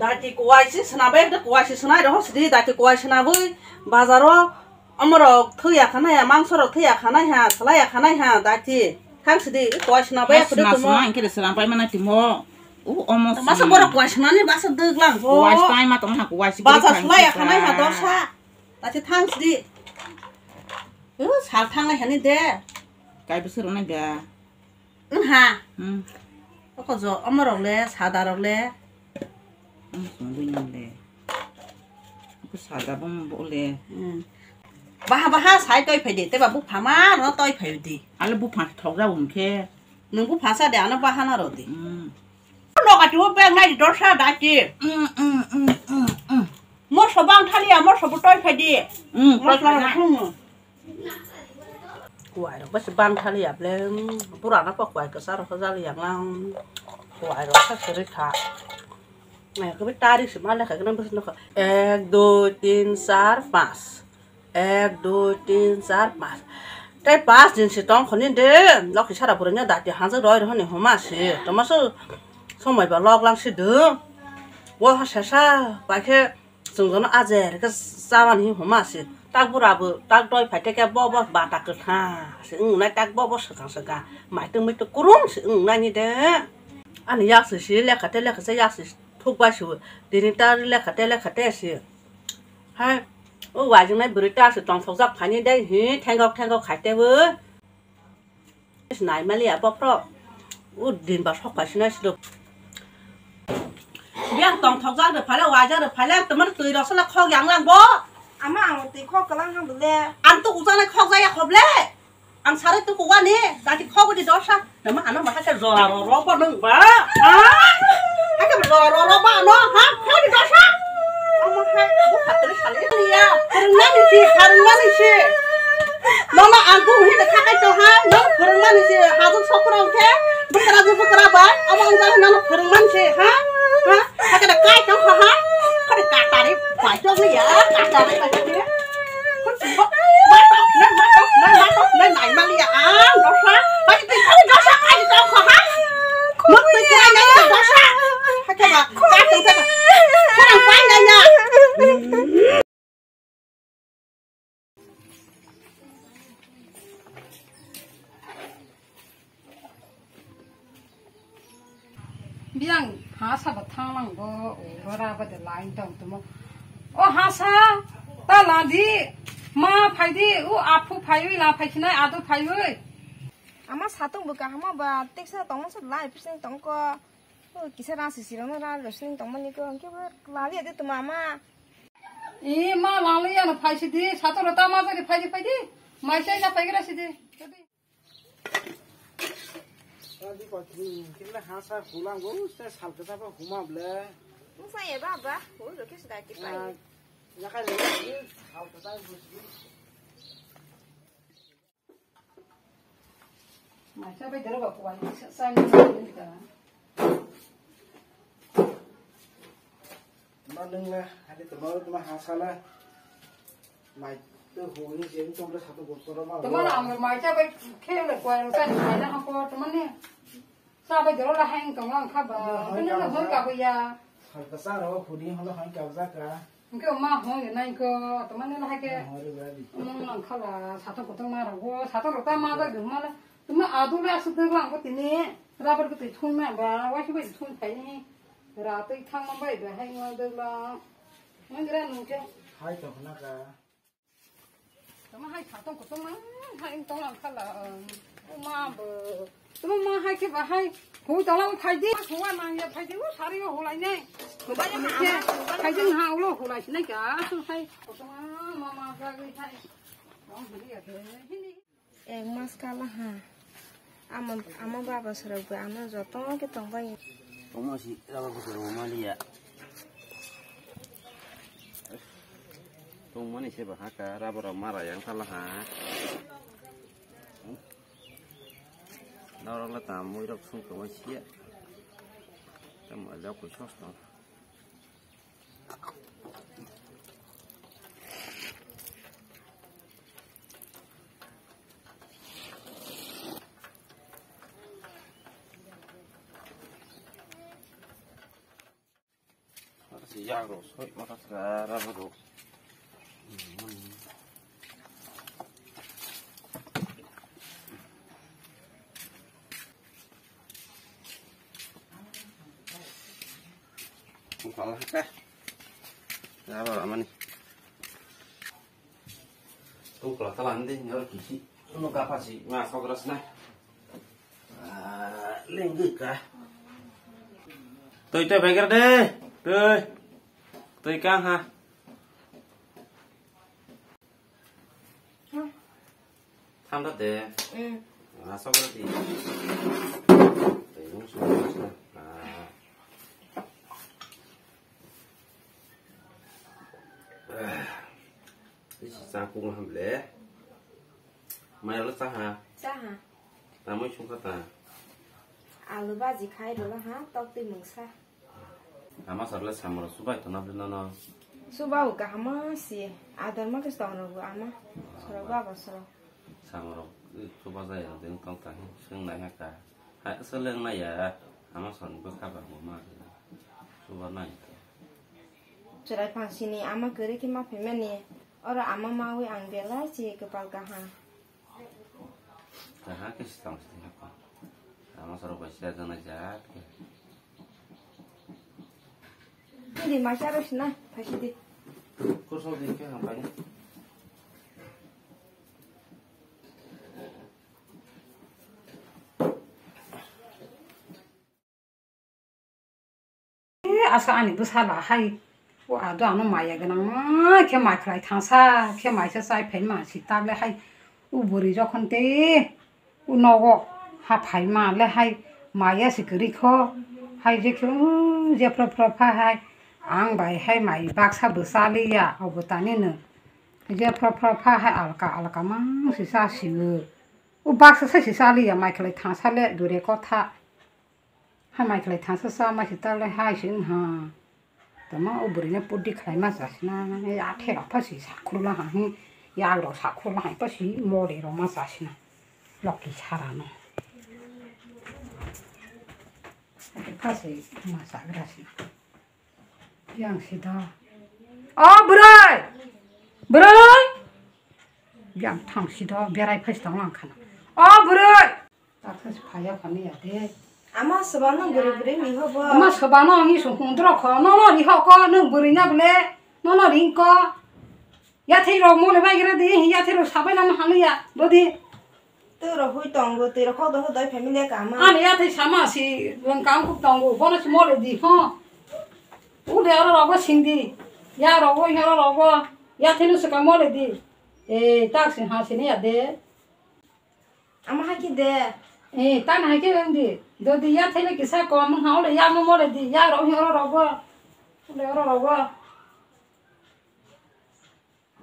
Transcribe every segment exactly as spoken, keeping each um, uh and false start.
Dati kuwai si swnambai, kuwai si swnai rohor sidi, dati kuwai swnabwi bazaro omorok thwiya khanai ha, mangsorok thwiya khanai ha, swlaiya khanai ha, dati thang sidi, kuwai swnambai. Swnam, swnam, hwnkhe de swnambai mana timo. U omo masa si. Borok kuwai swnani basa dwglang bo. Kuwai swnai ma tong ha, kuwai si bazar kwrwi swlaiya khanai ha, dorsa. Dati thang sidi. U sal thanglai hani de. Kai bwswk rwnai da. Wngha. Hmm. Oko jo, omorok le, sada rok le. Ang songwi nang le. Aku sada bong bo le. Hmm. Baha baha sai toi phai de, teba bupha ma no toi phai di. Ale bupha thok ja bung khe. Nung bupha sa de, ano baha na ro di. Hmm. Noga tu beng nai di dorsa da ki. Hmm, hmm, hmm, hmm, hmm. Moso bang thali ya, moso bu toi phai di. Hmm, toi phai na. Moso bu. Kuwai rok basi bang thali ya ble, pura na pa kuwai kwchar rok jali ya nang, kuwai rok sa suri kha. Eh, kami tarik si ma lekha gana basi nokha. Ek, dui, tin, char, panch. Ek, dui, tin, char, panch. Tei panch din si tong khoni de, nok si sara buranya dati hanjak roi roi ni homa si. Toma so somoi ba lok lang si de. Wo ha sesa, pai khe Chwng jono ajer khe chabani hwnma se. Tak bura bo tak doi phai theke bo bo bata kwthang se wngnai, tak bo bo swkang swkang. Maitung muitung kwrwng se wngnai ni de. Ani yak se se lekha te lekha se yak se thuk bai se. Tini ta lekha te lekha te se. Hai o wajwngnai bwrwi ta se tongthokjak phaini de hi thengok thengok khai te bo. Nai maliya bophro. U din ba sok paisi nai silo. Biang tongthok jak de phale, wai jak de phale, temen twi rok sala khok yang lang bo. Ama ang twi khok kalang hang bole. Ang tu ujak nai khok jaya khoble. Ang sari tu kuwani, dati khok di dosa. Nama ano ma hake jora ro ro bo nung ba. Ha? Hake jora ro ro ba no, ha? Khok di dosa. Ama hai, bu phatri sali ya. Phwrwngmani si, phwrwngmani si. Nono ang bo hino khakai tong ha, nono phwrwngmani se hajok sokrong khe, bwkra je bwkra bai, abo wng jani nono phwrwngmani se, ha? Ha? Hakhe da kai tong kha, ha? Kare katari bai tong ya, katari bai tong ya. Matok, nai matok, nai matok, nai nai mali ya, ang dosa. Bai twi kare dosa kai tong kha, ha? Mok twi kare nai dosa. Hakhe ba, kai tong kha. Khorang pai nai ya. Biang hasa ba thanglang bo, ora ba de lain tong tumo. O hasa, ta ladi, ma phai di, u aphu phai ui, la phai sinai, adu phai ui. Ama satung bo kahama ba, teksa tongma sa lai, pising tongko. O kisa rang sisi rang rang rang sini tong mani ko, angke bo lali ade tu mama. I ma lali ano phai sidi, sato rota ma jari phai di phai di. Mai sai na phai gra sidi. Adi ko kini kini ha sa hulang bo se sal kesa ba huma ble. Musa ya baba, hu lo kis da ki phai. Ya kai le sal kesa bo sidi. Mai cha bai dero ba kuwai sa sa ni ka. Ma nung la, ani to ma ma ha sa la. Mai to ho ni je to ma sa to go to ma. To ma na mai cha bai khe le kuwai sa ni mai na ha ko to ma ni. Sa bai dero la hang to ma kha ba. To ni na ho ka ba ya. Hal ka sa ro ho ni ho la hang ka ba ka. Hingke ma hong ya nai ko, to mane lahai ke. Ma hong re ba di. Mong nang khala, sato kotong ma rogo, sato rota ma da gum mala. Tuma adu le asu de lang ko tini, rabar ko tui thun ma ba, wai si bai thun phai ni. Ra tui thang ma bai ba hai ma de la. Mang gra nung ke. Hai to na ka. Tama hai kha tong ko tong ma, hai tong lang khala, um, o ma bo. Tama ma hai khe ba hai, hu tala o phai di, hu wa nang ya phai di, o sari o hulai ne. Mobile ha, mobile ha. Phai di ha, ulo hulai sinai ka, su hai. Ko tong ma, ma, ma, ga gui hai. Tong hili ya ke, hili. Ek mas kala ha. Ama, ama baba srok bo ano joto khe tong bai. Tongma si raba bwswk rwma liya. Tongmani se ba haka raba rok mara yang thala ha. Norok le tam mui rok sung tongma siya. Tamo le koi sos tong. Yagrok soi mata kara rok. Kala ka. Yagrok amani. Tungkla tala hindi, nyor kisi. Unu kapa si, ma sokras na. Ah, lengge ka. Toi, toi, beger de. Toi. Toi ka ha. Thanda de. Mm. Ah, sokras di. Toi, nung sokras na. Ah. Ah. Isi chakung ham le. Mai lo cha ha. Cha ha. Tamoi sung kha ta. Alu baji khai rwla ha, tok twi mungsa. Ama sarle samro subai to na bwle no no. Suba u kaham si. Ador ma kis tong rw ama. Soro baba soro. Samro suba jai ang ding tong ta. Sung nai ha ka. Ha seleng nai ya. Ama son bwkha ba mo ma. Suba nai. Chwrai phangsini ama kwrwi khe ma phaimani, oro ama mawi ang belai se kwpal kaham. Kaham khe swtang swtang kha. Ama sorok bai siya jana jat khe. Hindi masa ro sina, phaisi di. Kurso di khe ham pai. E, asa ani bwsala hai. O ado ano maya gwnang ma khe mai khlai thangsa khe maisa chai phai ma si ta le hai. O bwrwi jokhon te o nogo ha phai ma le hai maya si kwrwi kho. Hai je khe, u, je phro phro pha hai. Ang bai hai mai baksa bwsa liya obo tani no. Je phro phro pha hai alka alka mang si cha si o. O baksa sai si cha liya mai khlai thangsa le dure kotha. Hai mai khlai thangsa cha mai se ta le hai se wng ha. Tama o bwrwi no pudi khlai ma cha sina. Ya the rok pha si sakhru la ha hi. Ya rok sakhru la ha pa si mole rok ma cha sina. Loki sara no. Pha si ma cha gra sina. Yang si da. O bwrwi. Bwrwi. Yang thang si da berai pha si tong lang khana. O bwrwi. Takhas phaya phani ya de. Ama swbano bwrwi bwrwi ni hobo. Ama swbano ang isung hundro kho. Nono ri ho ko, nwng bwrwi na bwle. Nono ring ko. Yathai rok mole bai gira di, yathai rok sabai lama haliya. Dodi. Twi rok hui tongo, twi rok khok dong doi family kama. Ani yathai sama si, wng kang kuk tongo. Bono si mole di ho. Ule oro rogo sing di. Ya rogo, hero rogo. Yathai no swkang mole di. E, tak sing ha sini ya de. Ama hai khe de. Eh, tan hai khe wng di. Dodi ya thele kisa kom wng ha, ole ya mo mole di, ya ro hi oro rogo. Ole oro rogo.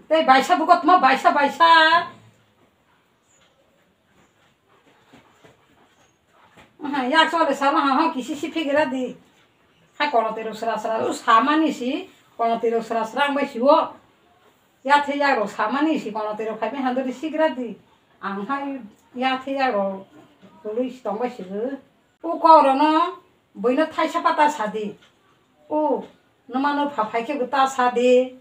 Tei baisa buko tma baisa baisa. Aha, ya chole sala ha ha kisi si phigra di. Hai kono tero sra sra, u samani si, kono tero sra sra ang bai siwo. Yathai yagrok samani si kono tero phaibai handori sigra di. Ang hai yathai yagrok kwlwi si tongbai sigo. O korono buino thaisa pa ta sadi. O nwmano pha phai khe bo ta sadi.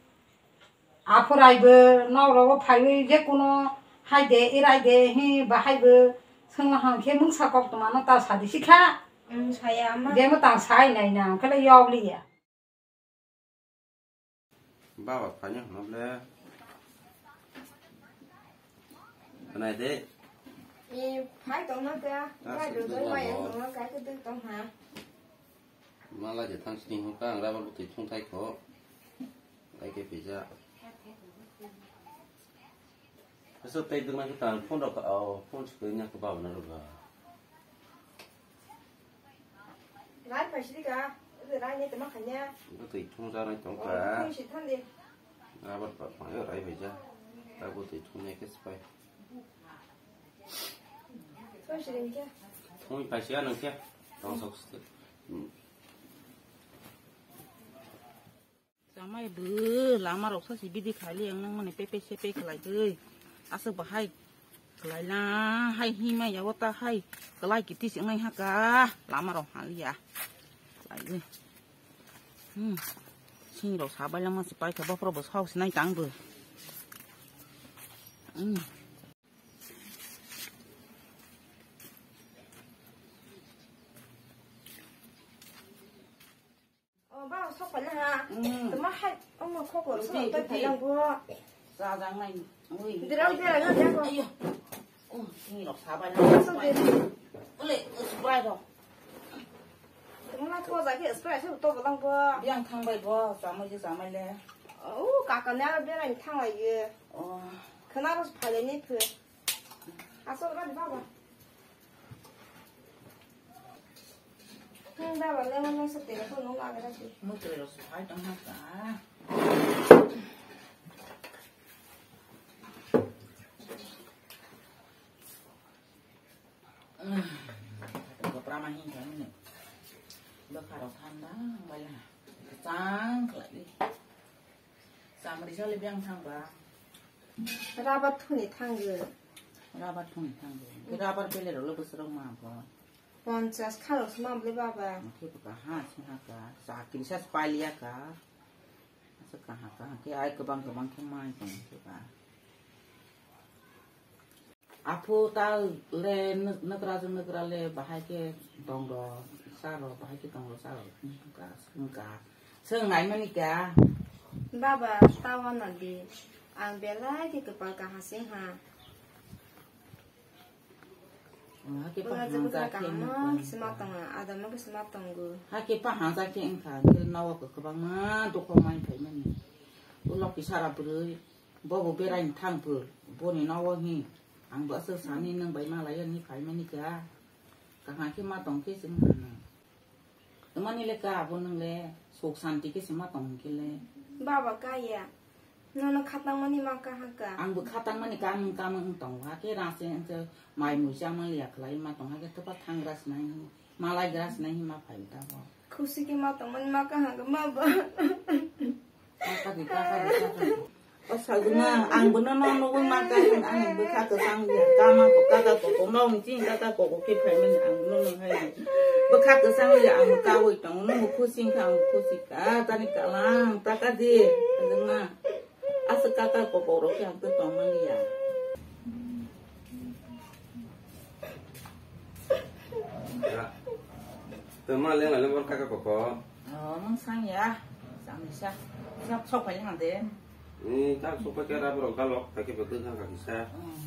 Aphuraibo nok rogo phaiwi je kuno hai de, irai de, hi bahai bo swngla hang khe mungsa kok tongmano ta sadi sikha. Mm, saya ama. Jemo tang sai nai na, ang khe le yok liya. Baba phani hwnle. Nai de. E, phai tongma kha. Ah, bai se do doi tongma mai bo. Tongma kha, khe doi tong ha. Mala je thang sini hwn kha, ang rubber bwtwi thung thai kho. Ai khe pija. Asa tei dwngna khe tang phone rok, oh, phone se kwrwngya khe baba na rwba. Rai phaisidi ka, rai ne tama khanya. Bwtwi thung ja nai tong ka. Oh, phone si thandi. Abar pa, pa, yo rai phaija. Ta bwtwi thung ya khe spai. Phone si ring khe. Phone phaisi ya nang khe. Tong sok site. Hmm. Chamai bo lama rok sa si bidi khali ang nang mani pepe sepe khlai gwi. Aswk bahai khlai la hai himai ya o ta hai klai kiti si ngai ha ka lama rok haliya. Khlai gwi. Hmm. Sini rok sabai lama se paikha, bokhorok bo sok sinai tang bo. Hmm. O, ba, sok paina ha. Hmm. Tama hai, omo khokor sok twi, twi, twi. Paina bo. Chajak nai. Ui. Dirang, dirang, dirang. Ayo. Oh, ni rok sabai na. Sok de. Ole, spray rok. Tama na to jake spray se to bolang bo. Yang thang bai bo, chamai je chamai le. Oh, kaka ne aro berai thang lai ye. Oh. Khana ro phale ni phe. Asok ra di baba. Hmm, baba le mo se telephone no laga ra di. Mo te ro sai tang ha ka. Bwkrama hinkha hwnwi bwkharok thanda bai kwchang khlai. Chamri sali biyang thangba. Rabar thuni thango. Rabar thuni thango. Rabar bele rolo bwswrok ma bo. Ponchas kharok sma bole baba. Khe bwkha ha sma ka. Chakri sas paliya ka. Asa kaha kaha khe ai kwbang kwbang khe mai tong khe ba. Aphu ta le nw-, nwkra jwk nwkra le bahai khe tong rw sa rw, bahai khe tong rw sa rw wngkha, wngkha. Swng nai mani kha. Baba, ta wana di. Ang belai khe kwpal kaha sing ha. Hake pa hanja khe wngkha. Sima tongo, adamo khe sima tongo. Hake pa hanja khe wngkha, hwnkhe nogo kwbangma dukho mai phaimani. O loki sara bwrwi, bobo beraini thang pho, boni nogo hi. Ang bo aswk sani nwng bai malai ani phaimani kha. Kaham khe ma tong khe se wngkha nwng. Tamani le ka abo nwng le sok santi khe se ma tong hwn khe le. Baba kaya. Nono khatang mani ma kaha ka. Ang bo khatang mani ka nwng ka nwng tong ha khe rang se nwng se mai mui cha mani ya khlai ma tong ha khe thapa thangra sinai hi, malai gra sinai hi ma phai ta bo. Khusi khe ma tong mani ma kaha ka ma ba. Kaka di, kaka di, kaka di. O sajwkma, ang bono no nugwi mankha, ang bwkha kwchang ya, kama ko kaka koko, nokni chini kaka koko khe phaimani ang bono nung hai. Bwkha kwchang ya, ang kawi tongo, nung bo khusi wngkha, ang bo khusi ka, tani kalang, taka di, sajwkma. Aswk kaka koko rok khe ang tong mani ya. Ya. Tama leng leng bor kaka koko. Oh, mung sang ya. Sang ni sa. Sok sok pai hang de. Ni ta sok pai kera bor galok ta ke betul hang kaki sa. Hmm.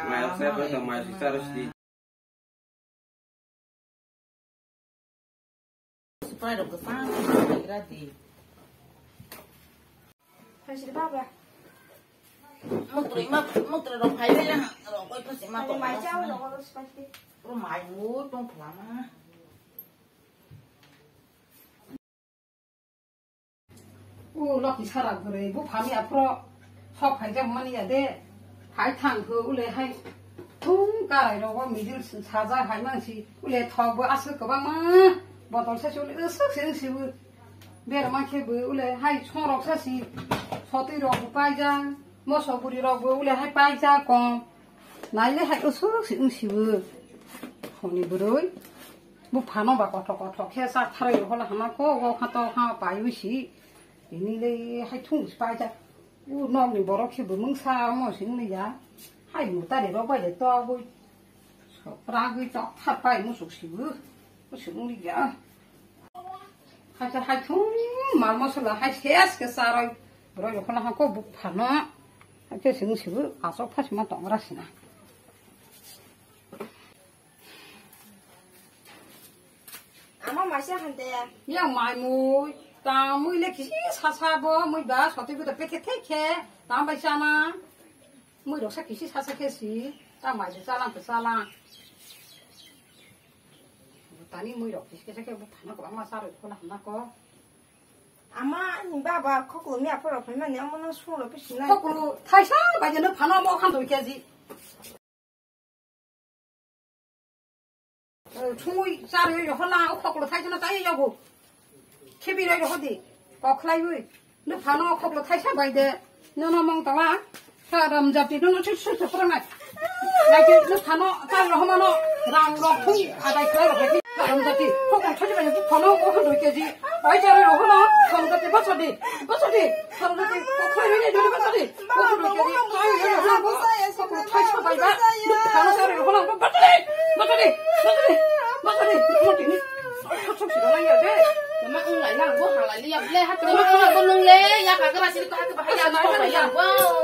Mai sa ko ta mai sa ro sti. Spray rok kwchang kwchang khlai gra di. Phaisiri baba. Mutrui ma, mutrui rok phai le yang rok koi phaisi ma tong. Mai chao rok oro spray di. Oro mai mu tong phlama. O loki sara gurui, buphani aphro sok phaijak mani ya de. Hai thang kho, ule hai thung karai rogo mijil sajak hai mangsi, ule thok bo aswk kwbangma botol sa si ule aswk se wngsi bo. Berma khe bo ule hai songrok sa si, sotwi rok bo paijak, moso buri rok bo ule hai paijak kom. Naile hai aswk se wngsi bo. Honi bwrwi. Buphano ba kothok kothok khe cha tharwi rw hola hama ko, o kha to kha paiwi si. Tini le hai thung si paijak. U nokni borok khe bo mungsa omo si wngli ya. Hai mutari rok bai le togwi. Ragwi tok thar pai musuk si bo. Musuk wngli ya. Hai khe hai thung mal mosola hai ses khe charwi. Borok rw hola ha ko buphano. Hai khe si wng si bo asok pha si ma tong ra si na. Ama maisa hande. Yang mai mui, tang mui le kisi sasa bo, mui ba sotwi bo to pekhe thekhe, tang bai chana. Mui rok sa kisi sasa khe si, ta mai se chalang to chalang. Tani mui rok kisi kisa khe bo phano kwbangma charwi khuna hwnna ko. Ama ni baba khoklo mi aphoro phaimani, amo no suro kisi nai. Khoklo thaisa bai no phano mo khan to kesi. Thungwi charwi rohorna, o khoklo thaisano chai yago. Khibi roi rohordi, kok khlaiwi. Nw phano o khoklo thaisa bai de. Nono mong tala, sa ram jati nono sik sik sik prangnai. Naikhe nw phano chai rohormano, rang rok thung adai khlai rohordi. Haramjati, kok ang thajibani phano kok dui keji. Bai jare rohono, haramjati basadi, basadi, haramjati, kok khlai rwini dui basadi, kok dui keji. Ai, ai, ai, ai, kok thai sabai ba. Haramjati rohono, basadi, basadi, basadi, basadi, kok dini. Sok sok sida lai ya de. Tama wng lai lang bo halai liya ble ha tama wng lai bo nung le ya ka kra sini ko ha ka bahai ya sok lai ya.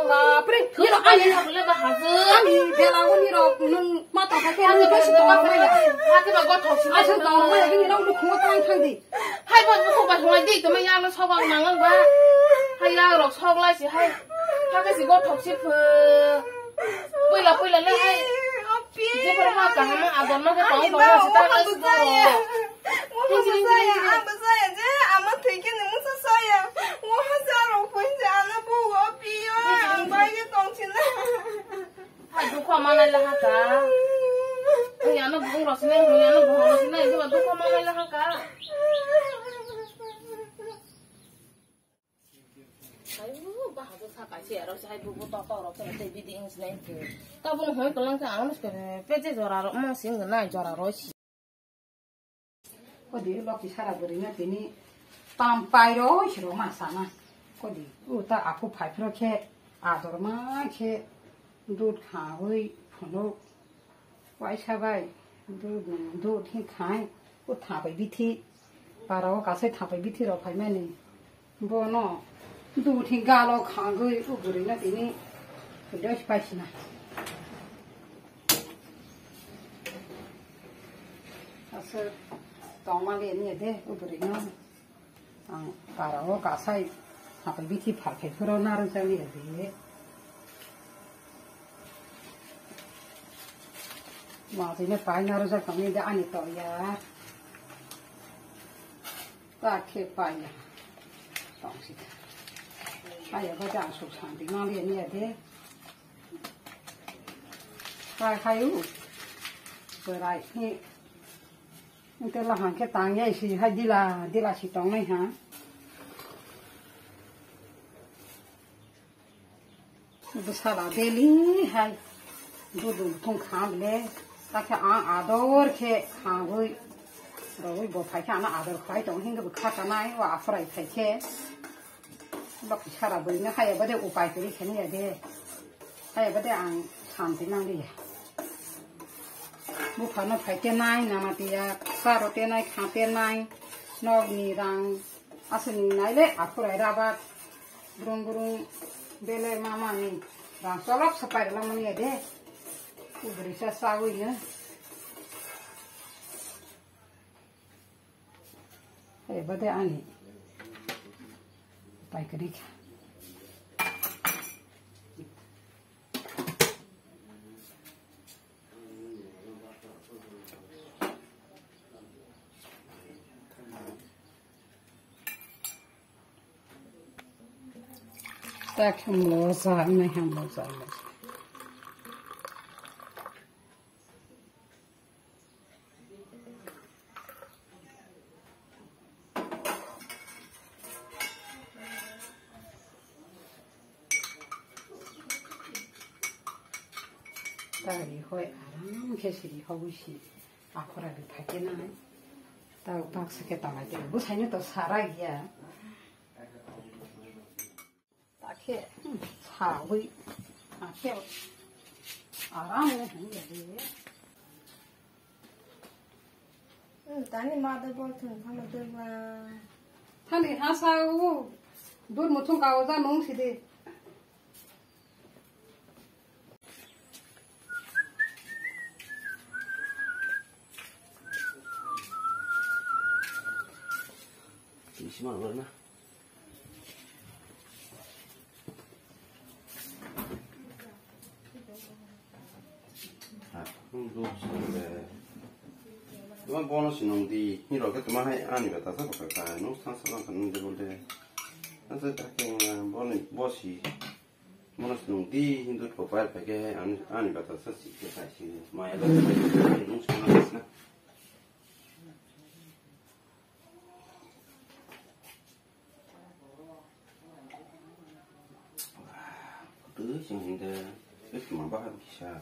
Bapre, ni rok ai ya ble ba ha. Ani bela o ni rok nung ma ta ka ke nung ko si ko ma ya. Ha ka ba go thok si. Ai so to ma ya ni rok nung ko tang thang di. Hai ba ko ba hoi di tama ya no sok ang nang ba. Hai ya rok sok lai si hai. Ha ka si go thok si phe. Puila puila le hai. Jephuru ma kaham ador no khe tong tong se ta asuk do. Musa saya, abo saya je, ama thwi khe ni musa saya. Wo ha sa rok pun je, ano bu wo pi yo, ang bai ye tong chin na. Hai dukho manai la ha ka. Oi ano bung ro sinai, oi ano bung ro sinai, dukho manai la ha ka. Hai, uh, bahago sa kaisa aro se hai bubu toto rok se tei bidi wng sinai ke. Tabuk hoi kolang khe ang se peje jora rok mo sing nai jora rok si. Kodi loki sara bwrwi na tini tam pai roi si rok ma sana. Kodi u ta aphu phai phro khe ador ma khe dud kha hui phunuk. Waisa bai, dud, dud hin khai, o thapai bithi, para o kasai thapai bithi rok phaimani. Bono, dud hin galo khangwi, o bwrwi no tini, dos paisina. Aswk tongma le ni de, o bwrwi no. Ang para o kasai hapai bithi phalkhai phuru narwkjak liya de. Ma tini pai narwkjak tongni de ani toya. Ta khe paiya. Tongsi. Paiya ba jang suk santi ma liya niya de. Pai khai u. Berai ni. Ente lahang khe tang ya isi hai dila, dila si tongnai ha. Bwsala beli hai. Dudu thung kham le. Ta khe ang ador khe khangwi. Rogwi bo phai khe ano ador khlai tong hingke bo kha tanai o aphrai phai khe. Bak sara bwrwino haya bade upai kwrwi khani ya de. Haya bade ang santi nang liya. Buphano phai tenai, nama tiya, saro tenai, kha tenai, nokni rang, aswkni nai le akhurai rabat, brung brung, bele mama ni rang cholok sapai rwlangmani ya de. Kubri sa sawi no. Eba de ani pai kwrwi kha. Tak hamlo sa, nai hamlo sa. Tari hoi aram khe siri hobwi si akhora bi phai khe nai. Ta baksa khe tonglaite bwsaino to sara giya. Takhe, hmm, sawi, takhe, aram le hwn ya de. Hmm, tani mother bol thun khama dwba. Thani ha sa u, dur muthung ka o ja nung si de. Isi ma na. Tuma bono sinong di, hiro ke tuma hai ani bata sa baka ka, nung sang sa baka nung de bol de. Asa ta ke bono bosi, bono sinong di, hindu ko pai pa ke ani, ani bata sa si ke sai si, maya da nung sang na. Twi chwng hwnkhe, twi tongma bahai kisa.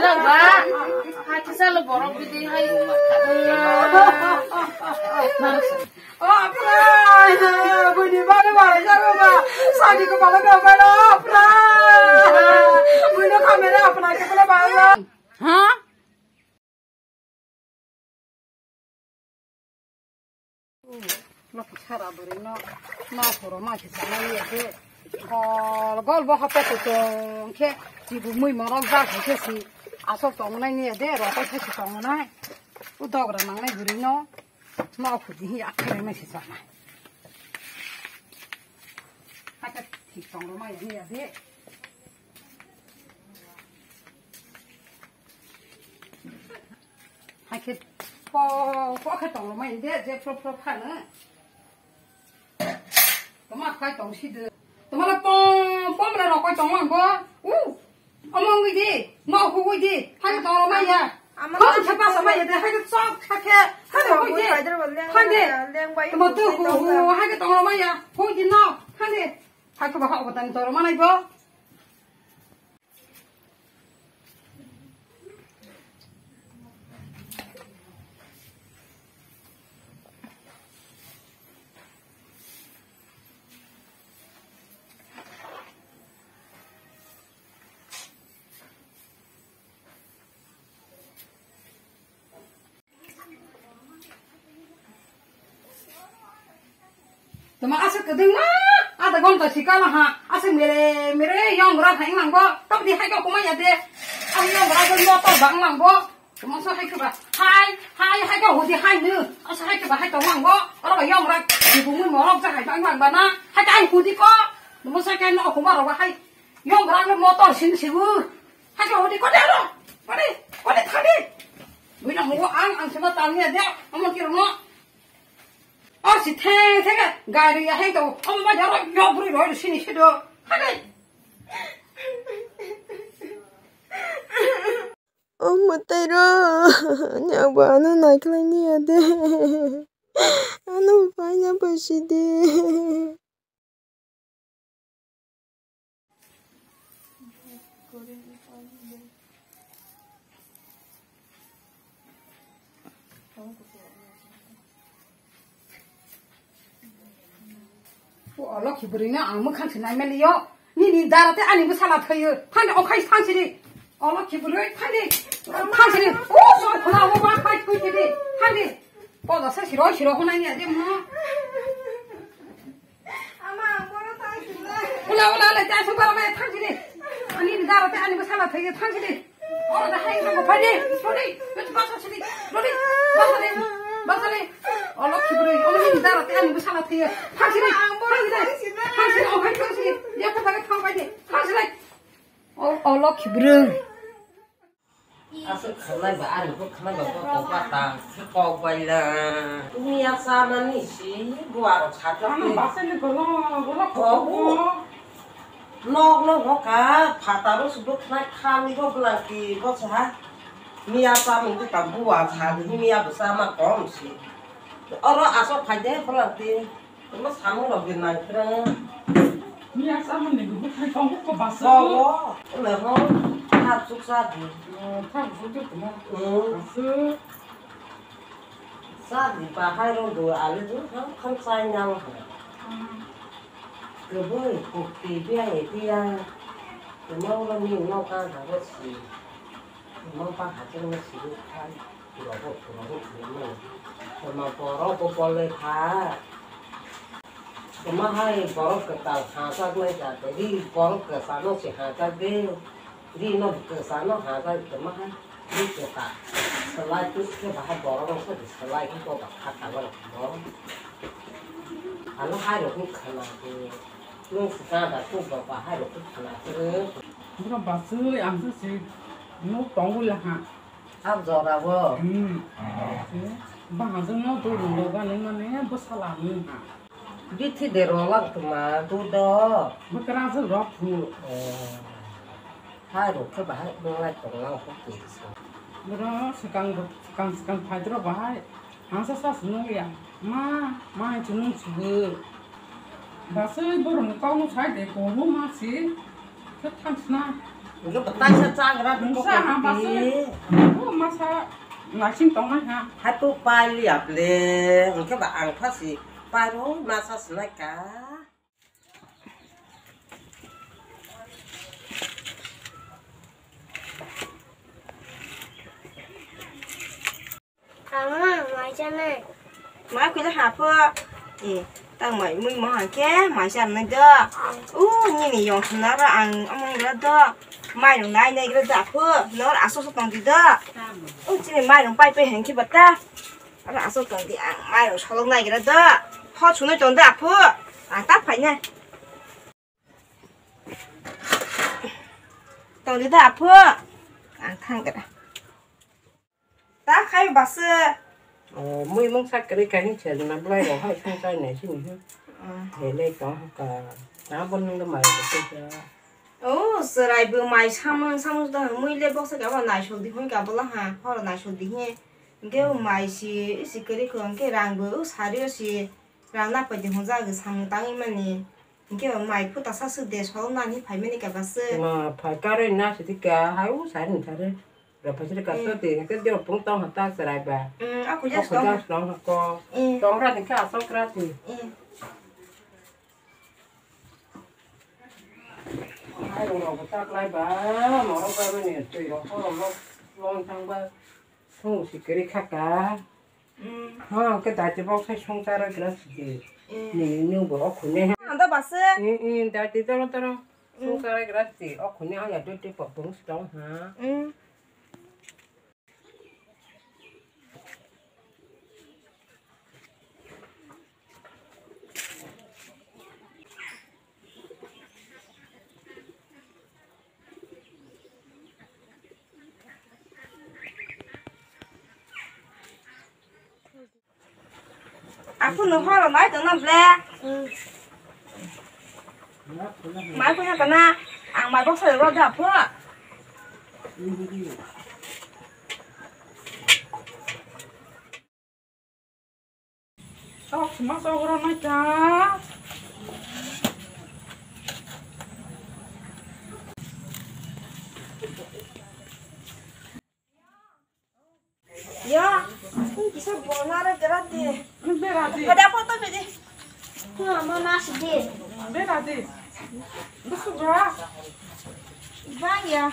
Ano ba. Hati salo borok bidi hai. O apra, buini bari bari jago ba. Sadi ko bala ko bala apra. Buino kamera apna ke bala bala. Ha? No sara bwrwi no, no horo ma se sana ni ade. Gol gol bo hapta to tong khe, si bu mui morok ja khe si. Asok tong nai ni ade, ro ko se tong nai. U dog ra nang nai bwrwi no. No khu di hi akhre nai se sana. Hata thik tong ro ma ni ade. Hai khe po, po khe tong ro mai de, je pro pro kha no. Toma khai tong si de. Toma le pom, pom le ro koi tong mang bo. U. Omo ngui di, no khu ngui di. Hai khe tong ro mai ya. Ama khon khe pa sa mai ya de, hai khe chok kha khe. Hai khe ngui di. Hai de. Toma tu khu khu, hai khe tong ro mai ya. Khu di no. Hai de. Hai khe ba ha ko tan tong ro ma nai bo. Toma aswk kwdwngma, adha ghonta si kala ha, aswk mere mere yong gra thang lang bo, tabdi hai ko kumai ya de, ang yong gra ko motor bang lang bo, toma so hai ko ba, hai, hai, hai ko hudi hai nu, aswk hai ko ba hai tong lang bo, oro ba yong gra, si bu mui morok ja hai bang lang ba na, hai ka ai hudi ko, toma so kai no kuma ro ba hai, yong gra no motor sin si bu, hai ko hudi ko de ro, ko de, ko de thang de, bui na mo ang, ang se ba tang ya de, amo ki ro no. Or si theng theng gari ya heng to. Om ma jaro yo bri roi sini sido. Hade. Om matai ro. Nya ba ano nai khlai ni ya de. Ano pai na pa si de. O lokhi bwrwino ang mwkhang se nai maliyo. Nini dara tei ani bwsala thwiyo. Thangdi okhai thangsidi. O lokhi bwrwi thangdi. Thangsidi. O sor khuna o ma khai thwi kidi. Thangdi. Poda se siro siro hunai ni ade mo. Ula ula le ta su bara mai thangsidi. Ani dara tei ani bwsala thwiyo thangsidi. Oro da hai ko phadi, rodi, rodi, basa sidi, rodi, basa de, basa de. O lokhi bwrwi, o ni dara tei ani bwsala thwiyo. Thangsidi, thangsidi, thangsidi, o hai thangsidi. Ya ko daga thang bai de, thangsidi. O, o lokhi bwrwi. Aswk khanai ba, ani bo khanai ba, bo kok ba ta, kok bai la. Miya chamani si, buaro khato. Ano basai ni golo, golo kok. Nok no hoka, phataro sudo khnai khani go bwlangki, bo saha. Miya chamung ta buwa kha, miya bo chama kom si. Oro aswk phaide bwlangki. Tamo samung rok de nang khe. Miya samung ni gubu khai tong ko basu. Ko, ko. Ule ho. Thak chuk sa di. Thak chuk chuk tamo. Hmm. Basu. Sa di pa hai rong do ale do kham kham sai nang. Hmm. Keboi kok ti bia e bia. Kemau rong ni no ka ha ro si. Mangpang hachal no siri khai, pura bo, pura bo, pura bo. Tama borok bo polai kha. Tama hai borok kwtal hachal nai ja, ri borok kwsa no si hachal de. Ri no kwsa no hachal, tama hai ri kwtal. Salai tu ke bahai borok no se salai ki ko ba kha ta lo bo. Ano hai rok ni khana de. Nung sika da tu ba bahai rok ni khana de. Bro, basui ang se si nuk tongwi laha. Ang jora bo. Hmm. Bahajwng no twi rwng rwgani mane bwsala wng ha. Bithi de rwlang tuma dudo. Bwkrajwk rok phu. Oh. Hai rok khe bahai wnglai tonglang kho kisa. Bwrw swkang swkang swkang phaidrok bahai. Ang sa sa swnung ya. Ma, ma hai chwnung sugo. Basui borok ni kok no sai de ko no ma si. Khe thangsna. Hingke bo taisa chagra di kok. Nungsa ha basui. O masa naising tongnai ha. Hai to pai liya ble. Hingke ba ang phasi pai ro masa sinai ka. Ama, mai chanai. Mai kuila hapho. E, tang mai mui mo hangke mai chanai do. U, nini yong suna ro ang among ro do. Mai rong nai nai ro do apho. Nor aso so tong di do. U, chini mai rong pai pai hangke bata. Aro aso tong di ang mai rong solok nai ro do. Ho sunai tong do apho. Ang ta phai nai. Tong di do apho. Ang thang gra. Ta khai basa. O, mui mung sak kari kani chel na blai ro hai sung sai nai sini. He le tong ka. Ta bon nung do mai do se ja. O, serai bo mai samung samung da mui le boksa ka ba nai sok di hoi ka bala ha. Hor nai sok di he. Ge mai si isi kari ko ge rang bo sari si. Rang na pai di hon ja ge samung tang mani. Hingke bo mai phuta sa suk de sol nani phai mani kaba suk. Ma phai karwi na sidi ka hai u sai ni thare. Ra phai sidi ka so de hingke de pung tong ha ta chwrai ba. Mm, aku jas tong. Aku jas tong ha ko. Eh. Tong ra ni ka sok ra si. Eh. Hai rong rok bo tak lai ba. Mo rok ba mani twi rok ko rok long thang ba. Song si kiri kha ka. Mm. Ha, ke dati bok sai song chara gra si de. Mm. Ni, ni bo okhune ha. Anda basa. Mm, mm, dati toro toro. Mm. Song chara gra si de. Okhune ha ya dati pok bung si tong ha. Mm. Aphuru no horo nai tongna ble. Mai koi kana ang mai boksa ro da pho. Sok sima sok ro nai ta. Ya, ini kisah bola ada gerak di. Berarti. Ada foto bedi. Mama masih di. Berarti. Besok berapa? Bang ya.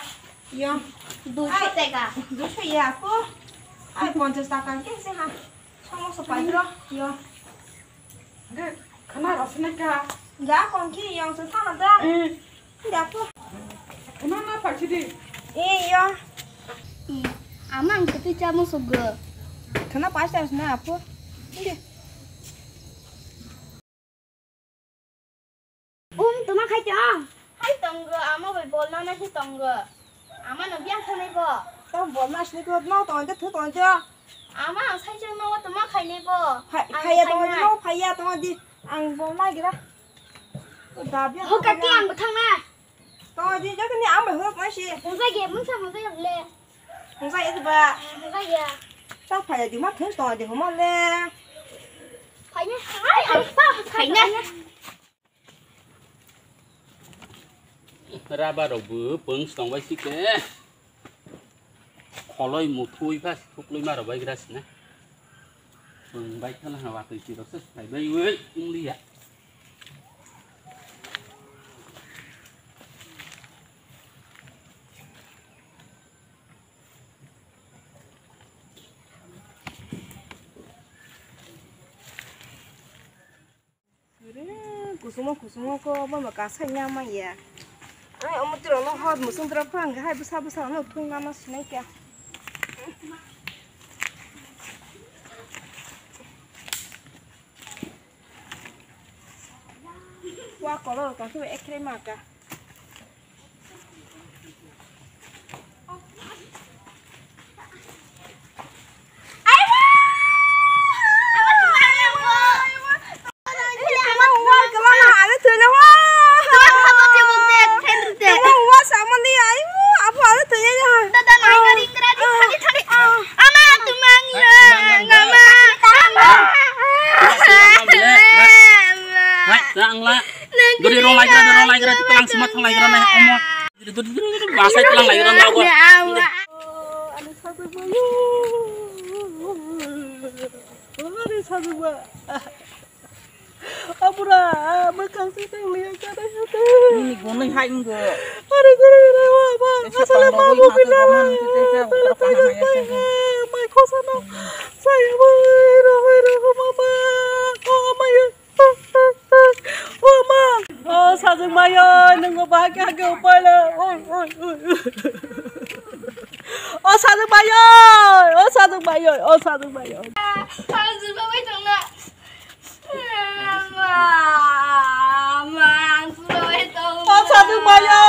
Ya. Dua teka. Dua ya aku. Ai, ponchas taka ke sih ha. Sama sepairo. Ya. Ge, khana rw sinai kha. Ja, kong ki yong se thana da. Eh. Ja, pho. Khana na pha chidi. Eh, yo. Ama ang kati cha mo sugw. Khana pa cha na, pho. Inde. Um, tuma khai tong. Hai tonggo, ama bai bol na na hi tonggo. Ama no biang thanai bo. Tamo bol ma sini ko, no tong de, thu tong de. Ama ang sai jang no tamo khai ne bo. Phai, ang phai ya khai tong de, nai. No phai ya tong de. Ang bol ma gira. Dabi ho ka ti ang bthang na. Tong de, jok ni ang bai ho ma si. Mungsa ge, mungsa, mungsa ge le. Mungsa ge ba. Mungsa ge. Ta phai ya di ma thun tong de ho ma le. Phai ya. Phai ya. Raba rok bo pwng song bai si khe. Kholoi muthui pha thukloi ma rok bai gra sina. Pwng bai khana ha watwi si rok se phai bai wi wng li ya. Ere, kusumo kusumo ko, bono kasai nya ma ya. Ai, omo tiro no hot musung tiro phang hai bwsa bwsa no thung na ma sinai kya. Wa kolor ka tu ekre ma ka. Hai, ta ang la. Guri rong lai gra, rong lai gra, tlang sima thang lai gra nai omo. Guri, guri, guri, guri, basai tlang lai gra na go. Ani sajwk bai. Ani sajwk bai. Abura, mwkhang si tang liya kada hate. Nini gonwi hai wnggo. Are guri guri wa ba. Asala ma bo gila. Mai khosa no. Saya bo ro ro mama. O mai. O ma, o sajwk bai, nwng bo bahai khe hakhe upai le. O, o, o. O sajwk bai, o sajwk bai, o sajwk bai. Sajwk bai tongna. Ma, ma, ang sajwk bai tong. O sajwk bai, o.